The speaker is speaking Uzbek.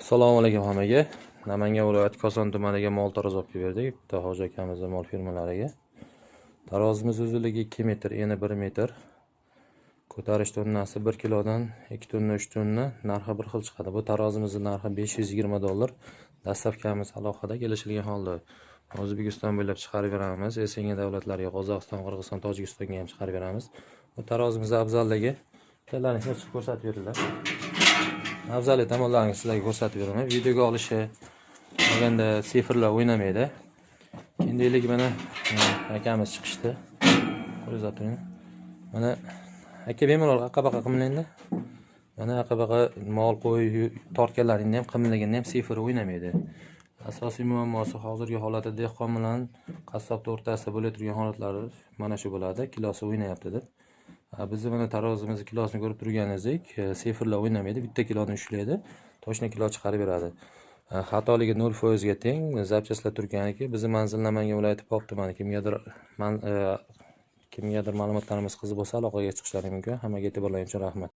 Assalomu alaykum hammaga. Namangan viloyati Koson tumaniga mol tarozi olib kelib berdik. Bitta hoji akamizni mol fermalariga. Tarozimiz uzunligi 2 metr, eni 1 metr. Ko'tarish tonnasi 1 kilodan 2 tonna, 3 tonna, narxi bir xil chiqadi. Bu tarozimizni narxi 520 dollar. Доставка miz alohida, kelishilgan holda O'zbekiston bo'ylab chiqarib beramiz. СНГ davlatlariga, Qozog'iston, Qirg'iziston, Tojikistonga ham chiqarib beramiz. Bu tarozimiz afzalligi, bittalarini chiqib ko'rsatib beringlar. Afzalli tomonlarini sizlarga ko'rsatib beraman. Videoga olishi olganda цифр lar o'ynamaydi. Endi deylik, mana akamiz chiqishdi. Qo'lingizda turing. Mana aka, bemalol aqqa-baqa qimlaydi. Mana aqqa-baqa mol, qo'y tortganlaringda ham, qimlaganda ham цифр o'ynamaydi. Asosiy muammosi hozirgi holatda dehqon bilan qassobni o'rtasida bo'la turgan holatlari mana shu bo'ladi. Kilosi o'ynayapti deb. Bizni mana tarozimizni kilosini ko'rib turganingizdek, цифр lar o'ynamaydi, bitta kiloni ushlaydi, точно kilo chiqarib beradi. Xatoligi 0% ga teng, запчасть lar Turkiyaniki. Bizni manzil Namangan viloyati, Pop tumani. Kimgadir ma'lumotlarimiz qiziq bo'lsa, aloqaga chiqishlari mumkin. Hammaga e'tiborlaring uchun rahmat.